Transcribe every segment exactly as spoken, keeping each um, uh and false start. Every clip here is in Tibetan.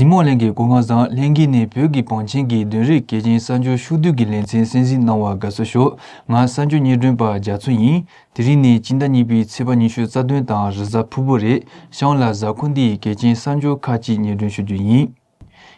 གཟིགས་མོ་ལྷན་རྒྱས་སྐུ་ཁམས་བཟང་། ལྷན་རྒྱས་ནས་བོད་ཀྱི་བང་ཆེན་གྱི་བདུན་རེའི་གལ་ཆེན་གསར་འགྱུར་ཕྱོགས་བསྡུས་ཀྱི་ལེ་ཚན་གསན་གཟིགས་གནང་བར་དགའ་བསུ་ཞུ། ང་གསར་འགྱུར་སྙན་སྒྲོན་པ་རྒྱ་མཚོ་ཡིན། དེ་རིང་ནི་སྤྱི་ཟླ་གཉིས་པའི་ཚེས་པ་ཉི་ཤུ་རྩ་བདུན་དང་རེས་གཟའ་ཕུར་བུ་རེད། གཤམ་ལ་གཟའ་འཁོར་འདིའི་གལ་ཆེན་གསར་འགྱུར་ཁག་ཅིག་སྙན་སྒྲོན་ཞུ་རྒྱུ་ཡིན།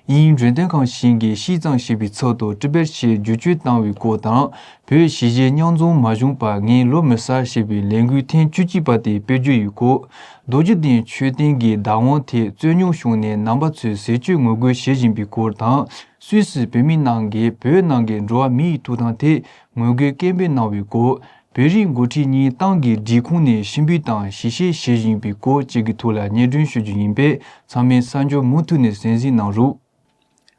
དབྱིན་ཡུལ་འབྲེལ་ཐོན་ཁང་ཞིག་གིས་ཤིས་ཙང་ཞེས་པའི་ཚབ་ཏུ་ཀྲི་པེར་ཞེས་བསྒྱུར་བཅོས་བཏང་བའི་སྐོར་དང་། བོད་གཞིས་བྱེས་མཉམ་འཛོམས་མ་བྱུང་བར་ངས་ལོ་མི་གསར་ཞེས་པའི་ལས་འགུལ་ཐེངས་བཅུ་གཅིག་པ་དེ་སྤེལ་རྒྱུ་ཡི་སྐོར། རྡོ་རྗེ་གདན་མཆོད་རྟེན་གྱི་བདག་དབང་ཐད་རྩོད་རྙོག་བྱུང་ནས་རྣམ་པ་ཚོས་ཟས་བཅད་ངོ་རྒོལ་བྱེད་བཞིན་པའི་སྐོར་དང་། སུད་སི་བོད་མི་རྣམས་ཀྱིས་བོད་ནང་གི་འགྲོ་བ་མིའི་ཐོབ་ཐང་ཐད་ངོ་རྒོལ་སྐད་འབོད་གནང་བའི་སྐོར། བོད་རིགས་འགོ་ཁྲིད་གཉིས་ཏང་གི་སྒྲིག་ཁོངས་ནས་ཕྱིར་འབུད་དང་ཞིབ་བཤེར་བྱེད་བཞིན་པའི་སྐོར་བཅས་ཀྱི་ཐོག་ལ་སྙན་སྒྲོན་ཞུ་རྒྱུ་ཡིན་པས། ཚང་མས་གསར་འགྱུར་མུ་མཐུད་ནས་གསན་གཟིགས་གནང་རོགས།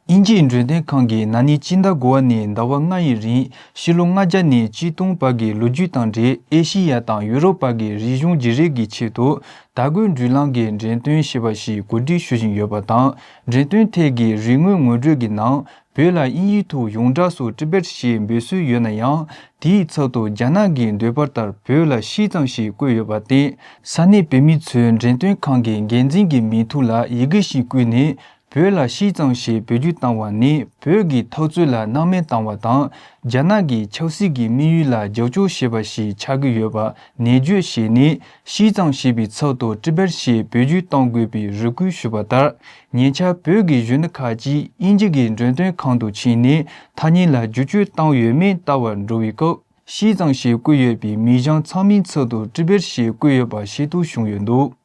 དབྱིན་ཇིའི་འབྲེལ་ཐོན་ཁང་གིས་ན་ནིང་སྤྱི་ཟླ་དགུ་པ་ནས་ཟླ་བ་ལྔ་ཡི་རིང་ཕྱི་ལོ་ལྔ་བརྒྱ་ནས་ཆིག་སྟོང་བར་གྱི་ལོ་རྒྱུས་དང་འབྲེལ། ཨེ་ཤེ་ཡ་དང་ཡུ་རོབ་བར་གྱི་རིག་གཞུང་བརྗེ་རེས་ཀྱི་ཆེད་དུ་དར་གོས་འགྲུལ་ལམ་གྱི་འགྲེམས་སྟོན་ཞེས་པ་ཞིག་གོ་སྒྲིག་ཞུ་བཞིན་ཡོད་པ་དང་། འགྲེམས་སྟོན་ཐད་ཀྱི་རིག་དངོས་ངོ་སྤྲོད་ཀྱི་ནང་། བོད་ལ་དབྱིན་ཡིག་ཐོག་ཡོངས་གྲགས་སུ་ཀྲི་པེར་ཞེས་འབོད་སྲོལ་ཡོད་ན་ཡང་། དེའི་ཚབ་ཏུ་རྒྱ་ནག་གི་འདོད་པ་ལྟར་བོད་ལ་ཤིས་ཙང་ཞེས་བཀོད་ཡོད་པར་བརྟེན། ས་གནས་བོད་མི་ཚོས་འགྲེམས་སྟོན་ཁང་གི་འགན་འཛིན་གྱི་མིང་ཐོག་ལ་ཡི་གེ་ཞིག་བརྐུས་ནས། བོད་ལ་ཤིས་ཙང་ཞེས་འབོད་སྒྱུར་བཏང་བ་ནི། བོད་ཀྱི་འཐབ་རྩོད་ལ་སྣང་མེད་བཏང་བ་དང་། རྒྱ་ནག་གི་ཆབ་སྲིད་ཀྱི་དམིགས་ཡུལ་ལ་རྒྱབ་སྐྱོར་བྱས་པ་ཞིག་ཆགས་ཀྱི་ཡོད་པ་ནན་བརྗོད་བྱས་ནས། ཤིས་ཙང་ཞེས་པའི་ཚབ་ཏུ་ཀྲི་པེར་ཞེས་འབོད་སྒྱུར་གཏོང་དགོས་པའི་རེ་སྐུལ་ཞུས་པ་ལྟར། ཉེ་ཆར་བོད་ཀྱི་གཞོན་ནུ་ཁག་ཅིག་དབྱིན་ཇི་གི་འགྲེམས་སྟོན་ཁང་དུ་ཕྱིན་ནས། ཐ་སྙད་ལ་བསྒྱུར་བཅོས་བཏང་ཡོད་མེད་ལྟ་བར་འགྲོ་བའི་སྐབས། ཤིས་ཙང་ཞེས་བཀོད་ཡོད་པའི་མིང་བྱང་ཚང་མའི་ཚབ་ཏུ་ཀྲི་པེར་ཞེས་བཀོད་ཡོད་པ་ཤེས་རྟོགས་བྱུང་ཡོད་འདུག་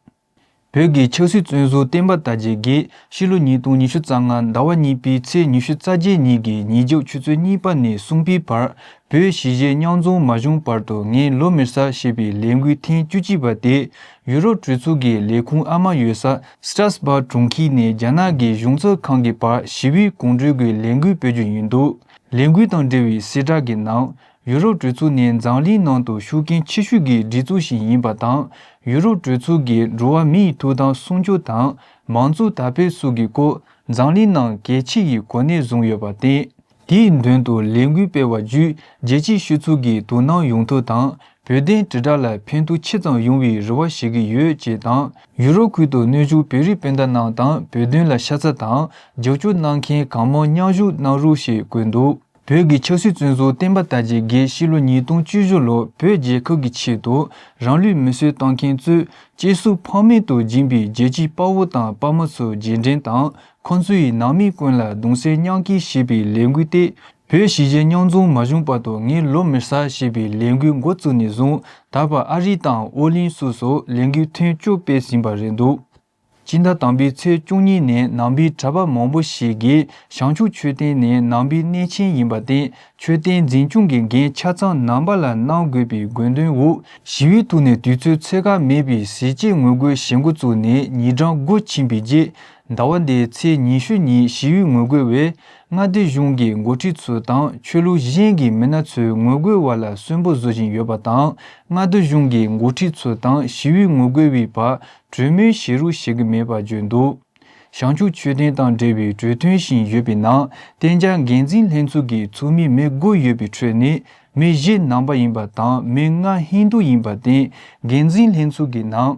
བོད་ཀྱི་ཆབ་སྲིད་བཙོན་ཟུར་བསྟན་པ་དར་རྒྱས་ཀྱིས་ཕྱི་ལོ་ཉིས་སྟོང་ཉི་ཤུ་རྩ་ལྔ་ཟླ་བ་གཉིས་པའི་ཚེས་ཉི་ཤུ་རྩ་བརྒྱད་ཉིན་གྱི་ཉིན་རྒྱབ་ཆུ་ཚོད་གཉིས་པ་ནས་གསུམ་པའི་བར། བོད་གཞིས་བྱེས་མཉམ་འཛོམས་མ་བྱུང་བར་དུ་ངས་ལོ་མི་གསར་ཞེས་པའི་ལས་འགུལ་ཐེངས་བཅུ་གཅིག་པ་དེ། ཡུ་རོབ་གྲོས་ཚོགས་ཀྱི་ལས་ཁུངས་ཨ་མ་ཡོད་ས་སི་ཏྲ་སི་བྷག་གྲོང་ཁྱེར་ནས་རྒྱ་ནག་གི་གཞུང་ཚབ་ཁང་གི་བར་ཞི་བའི་གོམ་བགྲོད་ཀྱི་ལས་འགུལ་སྤེལ་རྒྱུ་ཡིན་འདུག་ལས་འགུལ་དང་འབྲེལ་བའི་གསལ་བསྒྲགས་ཀྱི་ནང་། ཡུ་རོབ་གྲོས་ཚོགས་ནི་འཛམ་གླིང་ནང་དུ་ཤུགས་རྐྱེན་ཆེ་ཤོས་ཀྱི་སྒྲིག་འཛུགས་ཤིག་ཡིན་པ་དང་། ཡུ་རོབ་གྲོས་ཚོགས་ཀྱིས་འགྲོ་བ་མིའི་ཐོབ་ཐང་སྲུང་སྐྱོབ་དང་། མང་གཙོ་དར་སྤེལ་སོགས་ཀྱི་སྐོར་འཛམ་གླིང་ནང་གལ་ཆེ་ཡི་གོ་གནས་བཟུང་ཡོད་པར་བརྟེན། དེའི་མདུན་དུ་ལས་འགུལ་སྤེལ་བ་བརྒྱུད། རྒྱལ་སྤྱིའི་སྤྱི་ཚོགས་ཀྱི་དོ་སྣང་ཡོང་ཐབས་དང་། བོད་དོན་དྲིལ་བསྒྲགས་ལ་ཕན་ཐོགས་ཆེ་ཙམ་ཡོང་བའི་རེ་བ་བྱེད་ཀྱི་ཡོད་ཅེས་དང་། ཡུ་རོབ་ཁུལ་དུ་གནས་བཞུགས་བོད་རིགས་སྤུན་ཟླ་རྣམས་དང་བོད་དོན་ལ་ཤ་ཚ་དང་རྒྱབ་སྐྱོར་གནང་མཁན་གང་མང་མཉམ་ཞུགས་གནང་རོགས་ཞེས་བཀོད་འདུག་བོད་ཀྱི་ཆབ་སྲིད་བཙོན་ཟུར་བསྟན་པ་དར་རྒྱས་ཀྱིས་ཕྱི་ལོ་ཉིས་སྟོང་བཅུ་བཞི་ལོར་བོད་རྒྱལ་ཁབ་ཀྱི་ཆེད་དུ་རང་ལུས་མེར་སྲེག་བཏང་མཁན་གཙོས་གཅེས་སྲོག་ཕངས་མེད་དུ་སྦྱིན་པའི་རྒྱལ་སྤྱིའི་དཔའ་བོ་དང་དཔའ་མོ་ཚོ་རྗེས་དྲན་དང་། ཁོང་ཚོ་ཡི་ནང་མི་ཀུན་ལ་གདུང་སེམས་མཉམ་སྐྱེད་ཞེས་པའི་ལས་འགུལ་དེ། བོད་གཞིས་བྱེས་མཉམ་འཛོམས་མ་བྱུང་བར་དུ་ངས་ལོ་མི་གསར་ཞེས་པའི་ལས་འགུལ་འགོ་བཙུགས་ནས་བཟུང་། ད་བར་ཨ་རི་དང་ཨོ་གླིང་སོགས་སུ་ལས་འགུལ་ཐེངས་བཅུ་སྤེལ་ཟིན་པ་རེད་འདུག་སྤྱི་ཟླ་དང་པོའི་ཚེས་བཅུ་གཉིས་ནས་ནང་པའི་གྲྭ་པ་མང་པོ་ཞིག་གིས་བྱང་ཆུབ་མཆོད་རྟེན་ནི་ནང་པའི་གནས་ཆེན་ཡིན་པར་བརྟེན། མཆོད་རྟེན་འཛིན་སྐྱོང་གི་འགན་ཆ་ཚང་ནང་པ་ལ་གནང་དགོས་པའི་དགོས་འདུན་འོག་ཞི་བའི་ཐོག་ནས་དུས་ཚོད་ཚོད་བཀག་མེད་པའི་ཟས་བཅད་ངོ་རྒོལ་བྱེད་འགོ་བཙུགས་ནས་ཉིན་གྲངས་དགུ་ཕྱིན་པའི་རྗེས། ཟླ་བ་འདིའི་ཚེས་ཉི་ཤུ་ཉིན་ཞི་བའི་ངོ་རྒོལ་བས་མངའ་སྡེ་གཞུང་གི་འགོ་ཁྲིད་ཚོ་དང་ཆོས་ལུགས་གཞན་གྱི་མི་སྣ་ཚོས་ངོ་རྒོལ་བ་ལ་གསོན་པོ་བཟོ་བཞིན་ཡོད་པ་དང་། མངའ་སྡེ་གཞུང་གི་འགོ་ཁྲིད་ཚོ་དང་ཞི་བའི་ངོ་རྒོལ་བའི་བར་གྲོས་མོལ་བྱེད་རོགས་བྱེད་ཀྱི་མེད་པ་བརྗོད་འདུག་བྱང་ཆུབ་མཆོད་རྟེན་དང་འབྲེལ་བའི་གྲོས་མཐུན་ཞིག་ཡོད་པའི་ནང་། གཏན་འཇགས་འགན་འཛིན་ལྷན་ཚོགས་ཀྱི་ཚོགས་མི་མི་དགུ་ཡོད་པའི་ཁྲོད་ནས་མི་བཞི་ནང་པ་ཡིན་པ་དང་མི་ལྔ་ཧིན་རྡུ་ཡིན་པར་བརྟེན། འགན་འཛིན་ལྷན་ཚོགས་ཀྱི་ནང་།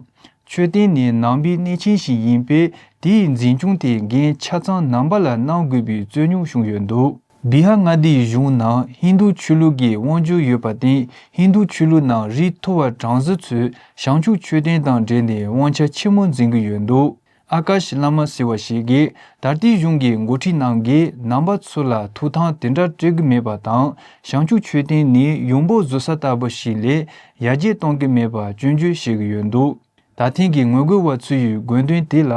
མཆོད་རྟེན་ནི་ནང་པའི་གནས་ཆེན་ཞིག་ཡིན་པས། དེའི་འཛིན་སྐྱོང་དེ་འགན་ཆ་ཚང་ནང་པ་ལ་གནང་དགོས་པའི་རྩོད་རྙོག་བྱུང་ཡོད་འདུག་བི་ཧར་མངའ་སྡེའི་གཞུང་ནང་ཧིན་རྡུ་ཆོས་ལུགས་ཀྱི་དབང་སྒྱུར་ཡོད་པར་བརྟེན། ཧིན་རྡུ་ཆོས་ལུགས་ནང་རིགས་མཐོ་བ་གྲངས་སུ་ཚོས་བྱང་ཆུབ་མཆོད་རྟེན་དང་འབྲེལ་ནས་དབང་ཆ་ཆེན་མོ་འཛིན་གྱི་ཡོད་འདུག་ཨ་ཀཱཤ་བླ་མ་ཟེར་བ་ཞིག་གིས། ད་ལྟའི་གཞུང་གི་འགོ་ཁྲིད་རྣམས་ཀྱིས་ནང་པ་ཚོ་ལ་ཐོབ་ཐང་དེ་འདྲ་སྤྲད་ཀྱི་མེད་པ་དང་། བྱང་ཆུབ་མཆོད་རྟེན་ནི་ཡོང་འབབ་བཟོ་ས་ལྟ་བུ་ཞིག་ལས་ཡར་རྒྱས་གཏོང་གི་མེད་པ་སྐྱོན་བརྗོད་བྱེད་ཀྱི་ཡོད་འདུག་ད་ཐེངས་ཀྱི་ངོ་རྒོལ་བ་ཚོ་ཡི་དགོས་འདུན་དེ་ལ་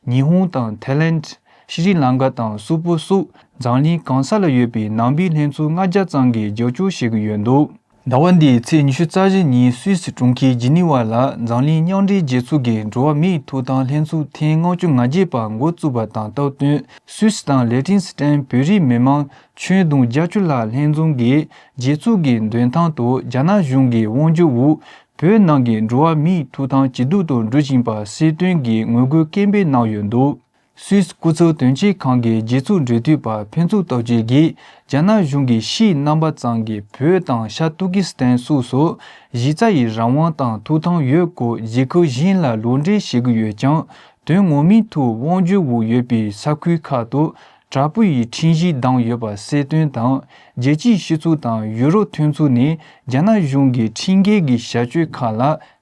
ཉི་ཧོང་དང་ཐའི་ལེནྜ། ཤྲི་ལང་ཀ་དང་སོག་པོ་སོགས་འཛམ་གླིང་གང་ས་ལ་ཡོད་པའི་ནང་པའི་ལྷན་ཚོགས་ལྔ་བརྒྱ་ཙམ་གྱིས་རྒྱབ་སྐྱོར་བྱེད་ཀྱི་ཡོད་འདུག་ཟླ་བ་འདིའི་ཚེས་ཉི་ཤུ་རྩ་བཞི་ཉིན་སུད་སི་གྲོང་ཁྱེར་ཇི་ནི་ཝ་ལ་འཛམ་གླིང་མཉམ་འབྲེལ་རྒྱལ་ཚོགས་ཀྱི་འགྲོ་བ་མིའི་ཐོབ་ཐང་ལྷན་ཚོགས་ཐེངས་ལྔ་བཅུ་ང་བརྒྱད་པ་འགོ་བཙུགས་པ་དང་སྟབས་བསྟུན། སུད་སི་དང་ལེ་ཊེན་སི་ཊན་བོད་རིགས་མི་མང་ཁྱོན་བསྡོམས་བརྒྱད་ཅུ་ལྷག་ལྷན་འཛོམས་ཀྱིས་རྒྱལ་ཚོགས་ཀྱི་མདུན་ཐང་དུ་རྒྱ་ནག་གཞུང་གི་དབང་སྒྱུར་འོག་བོད་ནང་གི་འགྲོ་བ་མིའི་ཐོབ་ཐང་ཇེ་སྡུག་ཏུ་འགྲོ་བཞིན་པ་གསལ་སྟོན་གྱིས་ངོ་རྒོལ་སྐད་འབོད་གནང་ཡོད་འདུག་སུད་སི་སྐུ་ཚབ་དོན་གཅོད་ཁང་གི་རྒྱལ་ཚོགས་འབྲེལ་མཐུད་པ་ཕུན་ཚོགས་རྟགས་བརྒྱད་ཀྱིས། རྒྱ་ནག་གཞུང་གིས་ཕྱིའི་རྣམ་པ་ཙམ་གྱིས་བོད་དང་ཤར་ཏུར་ཀི་སི་ཐན་སོགས་སུ་གཞི་རྩ་ཡི་རང་དབང་དང་ཐོབ་ཐང་ཡོད་སྐོར་རྒྱལ་ཁབ་གཞན་ལ་ལུང་འདྲེན་བྱེད་ཀྱི་ཡོད་ཀྱང་། དོན་ངོ་མའི་ཐོག་དབང་སྒྱུར་འོག་ཡོད་པའི་ས་ཁུལ་ཁག་ཏུ་དྲག་པོ་ཡི་ཁྲིམས་གཞི་བསྡམས་ཡོད་པ་གསལ་སྟོན་དང་། རྒྱལ་སྤྱིའི་སྤྱི་ཚོགས་དང་ཡུ་རོབ་མཐུན་ཚོགས་ནས་རྒྱ་ནག་གཞུང་གི་ཁྲིམས་འགལ་གྱི་བྱ་སྤྱོད་ཁག་ལ་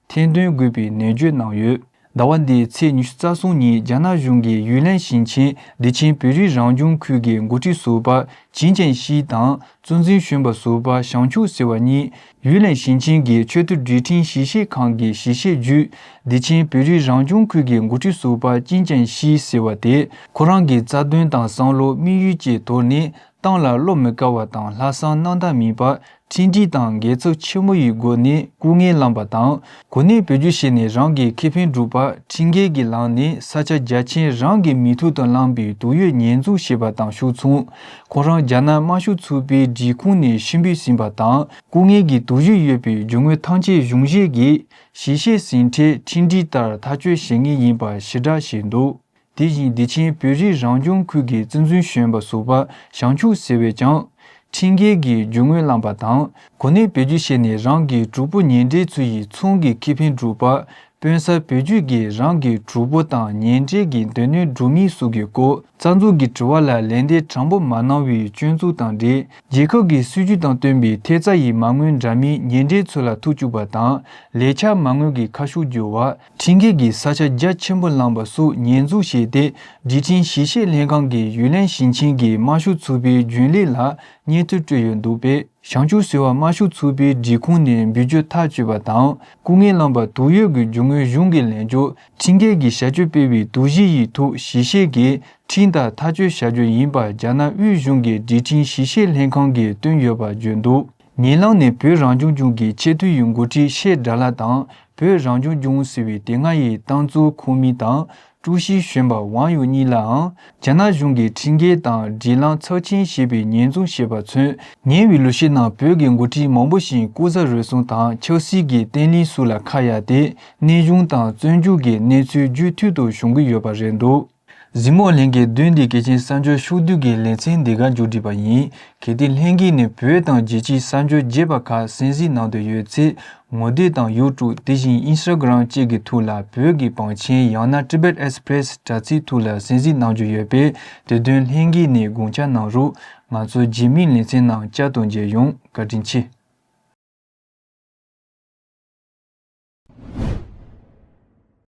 ཐེར་འདོན་དགོས་པའི་ནན་བརྗོད་གནང་ཡོད། ཟླ་བ་འདིའི་ཚེས་ཉི་ཤུ་རྩ་གསུམ་ཉིན་རྒྱ་ནག་གཞུང་གིས་ཡུས་ལན་ཞིང་ཆེན་བདེ་ཆེན་བོད་རིགས་རང་སྐྱོང་ཁུལ་གྱི་འགོ་ཁྲིད་ཟུར་པ་ཅིན་ཅན་ཤི་དང་གཙོ་འཛིན་གཞོན་པ་ཟུར་པ་ཞང་ཆུ་ཟེར་བ་གཉིས་ཡུས་ལན་ཞིང་ཆེན་གྱི་ཆེས་མཐོའི་སྒྲིག་ཁྲིམས་ཞིབ་བཤེར་ཁང་གི་ཞིབ་བཤེར་བརྒྱུད། བདེ་ཆེན་བོད་རིགས་རང་སྐྱོང་ཁུལ་གྱི་འགོ་ཁྲིད་ཟུར་པ་ཅིན་ཅན་ཤི་ཟེར་བ་དེ་ཁོ་རང་གི་རྩ་དོན་དང་བསམ་བློ་དམིགས་ཡུལ་བཅས་དོར་ནས། ཏང་ལ་བློ་མི་དཀར་བ་དང་ལྷག་བསམ་རྣམ་དག་མིན་པར་ཁྲིམས་སྒྲིག་དང་འགལ་ཚབས་ཆེན་མོ་ཡི་སྒོ་ནས་སྐུ་ངལ་བླངས་པ་དང་། གོ་གནས་བེད་སྤྱོད་བྱས་ནས་རང་གི་ཁེ་ཕན་སྒྲུབ་པར་ཁྲིམས་འགལ་གྱི་ལམ་ནས་ས་ཆ་རྒྱ་ཆེན་རང་གི་མི་ཐོག་ཏུ་བླངས་པའི་དུག་ཡོད་ཉེས་འཛུགས་བྱས་པ་དང་ཕྱོགས་མཚུངས། ཁོང་རང་རྒྱ་ནག་དམར་ཤོག་ཚོགས་པའི་སྒྲིག་ཁོངས་ནས་ཕྱིར་འབུད་ཟིན་པ་དང་། སྐུ་ངལ་གྱི་དུག་རྒྱུ་ཡོད་པའི་རྒྱུ་དངོས་ཐམས་ཅད་གཞུང་བཞེས་ཀྱིས་ཞིབ་བཤེར་ཟིན་འཕྲལ་ཁྲིམས་སྒྲིག་ལྟར་ཐག་གཅོད་བྱེད་ངེས་ཡིན་པ་ཕྱིར་བསྒྲགས་བྱས་འདུག་དེ་བཞིན་བདེ་ཆེན་བོད་རིགས་རང་སྐྱོང་ཁུལ་གྱི་བཙན་འཛུལ་བྱོན་པ་ཟུར་པ་ཞང་ཆུ་ཟེར་བས་ཀྱང་། ཁྲིམས་འགལ་གྱི་རྒྱུ་དངོས་བླངས་པ་དང་། གོ་གནས་བེད་སྤྱོད་བྱས་ནས་རང་གི་གྲོགས་པོ་ཉེ་འབྲེལ་ཚོ་ཡི་ཚོང་གི་ཁེ་ཕན་སྒྲུབ་པ། དཔོན་གསར་བེད་སྤྱོད་ཀྱིས་རང་གི་གྲོགས་པོ་དང་ཉེ་འབྲེལ་གྱི་སྡོད་གནས་སྒྲུབ་མིན་སོགས་ཀྱི་སྐོར་རྩ་འཛུགས་ཀྱི་དྲི་བ་ལ་ལན་འདེབས་དྲང་པོ་མ་གནང་བའི་སྐྱོན་འཛུགས་དང་འབྲེལ། རྒྱལ་ཁབ་ཀྱི་སྲིད་ཇུས་དང་བསྟུན་པའི་ཐེབས་རྩ་ཡི་མ་དངུལ་འདྲ་མིན་ཉེ་འབྲེལ་ཚོ་ལ་ཐོབ་བཅུག་པ་དང་། ལས་འཆར་མ་དངུལ་གྱི་ཁ་ཕྱོགས་བསྒྱུར་བ། ཁྲིམས་འགལ་གྱིས་ས་ཆ་རྒྱ་ཆེན་པོ་བླངས་པ་སོགས་ཉེས་འཛུགས་བྱས་ཏེ། སྒྲིག་ཁྲིམས་ཞིབ་བཤེར་ལྷན་ཁང་གིས་ཡུས་ལན་ཞིང་ཆེན་གྱི་དམར་ཤོག་ཚོགས་པའི་རྒྱུན་ལས་ལ་སྙན་ཐོ་སྤྲོད་ཡོད་འདུག་པས། ཞང་ཆུ་ཟེར་བ་དམར་ཤོག་ཚོགས་པའི་སྒྲིག་ཁོངས་ནས་འབུད་རྒྱུ་ཐག་གཅོད་པ་དང་། སྐུ་ངལ་བླངས་པ་དུག་ཡོད་ཀྱི་རྒྱུ་དངོས་གཞུང་གི་ལེན་རྒྱུ། ཁྲིམས་འགལ་གྱི་བྱ་སྤྱོད་སྤེལ་བའི་དུག་གཞི་ཡི་ཐོག་ཞིབ་བཤེར་གྱིས་ཁྲིམས་ལྟར་ཐག་གཅོད་བྱ་རྒྱུ་ཡིན་པ་རྒྱ་ནག་དབུས་གཞུང་གི་སྒྲིག་ཁྲིམས་ཞིབ་བཤེར་ལྷན་ཁང་གིས་བཏོན་ཡོད་པ་བརྗོད་འདུག་ཉེ་གླིང་ནས་བོད་རང་སྐྱོང་ལྗོངས་ཀྱི་ཆེས་མཐོའི་འགོ་ཁྲིད་ཤེས་དགྲ་ལྷ་དང་། བོད་རང་སྐྱོང་ལྗོངས་ཟེར་བའི་དེ་སྔ་ཡི་ཏང་གཙོའི་ཁོངས་མི་དང་། ཀྲུའུ་ཞི་གཞོན་པ་ཝང་ཡུ་གཉིས་ལའང་རྒྱ་ནག་གཞུང་གིས་ཁྲིམས་འགལ་དང་སྒྲིག་ལམ་ཚབས་ཆེན་བྱས་པའི་ཉེས་འཛུགས་བྱས་པ་མཚོན། ཉེ་བའི་ལོ་ཤས་ནང་བོད་ཀྱི་འགོ་ཁྲིད་མང་པོ་ཞིག་ལྐོག་ཟ་རུལ་སུངས་དང་ཆབ་སྲིད་ཀྱི་བརྟན་ལྷིང་སོགས་ལ་ཁ་གཡར་ཏེ། གནས་དབྱུང་དང་བཙོན་འཇུག་གི་གནས་ཚུལ་རྒྱུན་མཐུད་དུ་བྱུང་གི་ཡོད་པ་རེད་འདུག་གཟིགས་མོ་ལྷན་རྒྱས། བདུན་འདི་གལ་ཆེན་གསར་འགྱུར་ཕྱོགས་བསྡུས་ཀྱི་ལེ་ཚན་འདི་ག་མཇུག་བསྒྲིལ་བ་ཡིན། གལ་ཏེ་ལྷན་རྒྱས་ནས་བོད་དང་རྒྱལ་སྤྱིའི་གསར་འགྱུར་རྒྱས་པ་ཁག་གསན་གཟིགས་གནང་འདོད་ཡོད་ཚེ། ངོ་དེབ་དང་ཡུ་ཊུབ། དེ་བཞིན་ཨིན་སི་ཊ་གྷི་རམ་བཅས་ཀྱི་ཐོག་ལ་བོད་ཀྱི་བང་ཆེན་ཡང་ན་Tibet Express དྲ་ཚིགས་ཐོག་ལ་གསན་གཟིགས་གནང་རྒྱུ་ཡོད་པས། དེ་དོན་ལྷན་རྒྱས་ནས་དགོངས་འཇགས་གནང་རོགས། ང་ཚོ་རྗེས་མའི་ལེ་ཚན་ནང་བསྐྱར་དུ་མཇལ་ཡོང་། བཀའ་དྲིན་ཆེ།